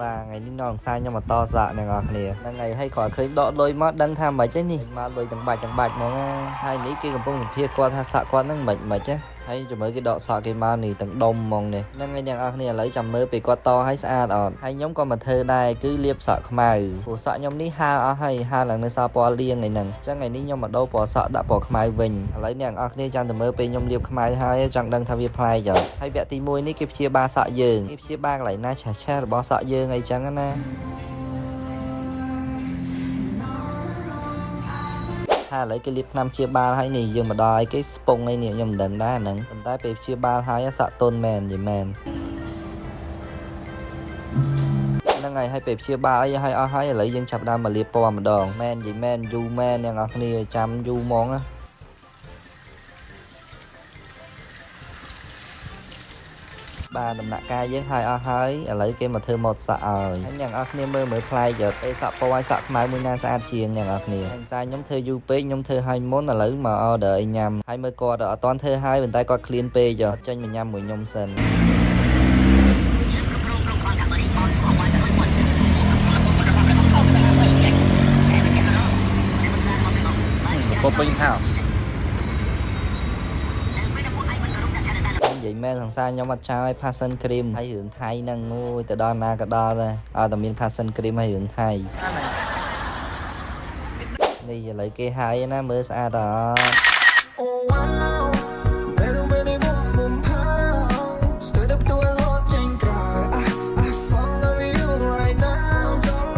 បាទថ្ងៃនេះនងសាខ្ញុំមកតសាក់អ្នកនរគ្នាហ្នឹងហើយហើយគ្រាន់ឃើញដកលុយមកដឹងថាមិនទេនេះមកលុយទាំងបាច់ទាំងបាច់ហ្មងណាហើយនេះគេកំពុងសម្ភាសគាត់ថាសាក់គាត់ហ្នឹងមិនមិនទេហើយចាំមើលគេដកសក់គេមកនេះទាំងដុំហ្មងនេះហ្នឹងហើយអ្នកនរគ្នាឥឡូវចាំមើលពេលគាត់តឲ្យស្អាតអត់ហើយខ្ញុំក៏មកធ្វើដែរគឺលាបសក់ខ្មៅព្រោះសក់ខ្ញុំនេះហើអស់ហើយហើឡើងនៅសល់ពណ៌លៀងឯហ្នឹងអញ្ចឹងថ្ងៃនេះខ្ញុំមកដូរពណ៌សក់ដាក់ពណ៌ខ្មៅវិញឥឡូវអ្នកនរគ្នាចាំតែមើលពេលខ្ញុំលាបខ្មៅហើយចង់ដឹងថាវាប្លែកអត់ហើយវគ្គទី1នេះគេព្យាបាលសក់យើងគេព្យាបាលកន្លែងណាឆេះឆេះរបស់សក់យើងអីចឹងណា ហើយឥឡូវគេលាបថ្នាំព្យាបាលហើយនេះយើងមកដល់ឲ្យគេស្ពងអីនេះខ្ញុំមិនដឹងដែរហ្នឹងប៉ុន្តែពេលព្យាបាលហើយសក់ទន់មែនយីមែនហ្នឹងហើយហើយពេលព្យាបាលអីហើយអស់ហើយឥឡូវយើងចាប់ផ្ដើមមកលាបពណ៌ម្ដងមែនយីមែនយូរមែនអ្នកនរគ្នាចាំយូរហ្មងណាបាទដំណាក់កាលយើងហើយអស់ហើយឥឡូវគេមកធ្វើម៉ូតសក់ឲ្យហើយអ្នកនរគ្នាមើលមើលប្លែកទៅពេលសក់ពណ៌ឲ្យសក់ខ្មៅមួយណាស្អាតជាងអ្នកនរគ្នាហើយសារខ្ញុំធ្វើយូរពេកខ្ញុំធ្វើឲ្យមុនឥឡូវមក order ឲ្យញ៉ាំហើយមើលគាត់អត់ទាន់ធ្វើហើយប៉ុន្តែគាត់ឃ្លានពេកអត់ចេញមកញ៉ាំមួយខ្ញុំសិន ពពេញខោ និយាយមែនសង្សារខ្ញុំអត់ចោលឲ្យ Passion Cream ហើយរឿងថៃហ្នឹងអូយទៅដល់ណាក៏ដល់ដែរអត់តែមាន Passion Cream ហើយរឿងថៃនេះឥឡូវគេហើយណាមើលស្អាតអត់ Oh wow, better better boom boom pow. Stood up to a lot ចេញក្រោយ I follow you right now.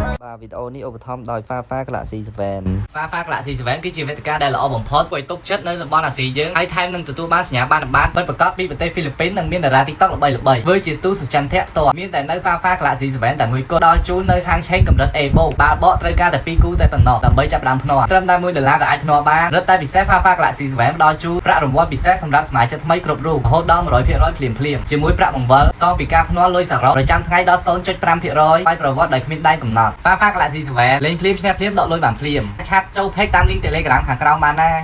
Right. បាទវីដេអូនេះឧបត្ថម្ភដោយ Fafa Galaxy 7 Fafa Galaxy 7គឺជាវេទិកាដែលល្អបំផុតគួរឲ្យទុកចិត្តនៅតំបន់អាស៊ីយើងហើយថែមនឹងទទួលបានសញ្ញាបត្រប័ណ្ណពិតប្រាកដពីប្រទេសហ្វីលីពីននិងមានតារា TikTok ល្បីៗធ្វើជាទូសចន្ទៈផ្ទាល់មានតែនៅ Fafa Galaxy 7តែមួយគត់ដល់ជូននៅហាងឆេងកម្រិត A បូកបាល់បកត្រូវការតែ2គូតែប៉ុណ្ណោះដើម្បីចាប់ផ្ដើមភ្នាល់ត្រឹមតែ1ដុល្លារក៏អាចភ្នាល់បានរឹតតែពិសេស Fafa Galaxy 7ផ្ដល់ជូនប្រាក់រង្វាន់ពិសេសសម្រាប់សមាជិកថ្មីគ្រប់រូបរហូតដល់100%ភ្លាមៗជាមួយប្រាក់បង្វិលសងពីការភ្នាល់លុយសរុបប្រចាំថ្ងៃដល់0.5%ហើយប្រវត្តិដោយគ្មានដែនកំណត់ Fafa Galaxy 7លេងភ្លាមឈ្នះភ្លាមដកលុយបានភ្លាម chat ចូល page តាម link Telegram ខាងក្រោមបានណា។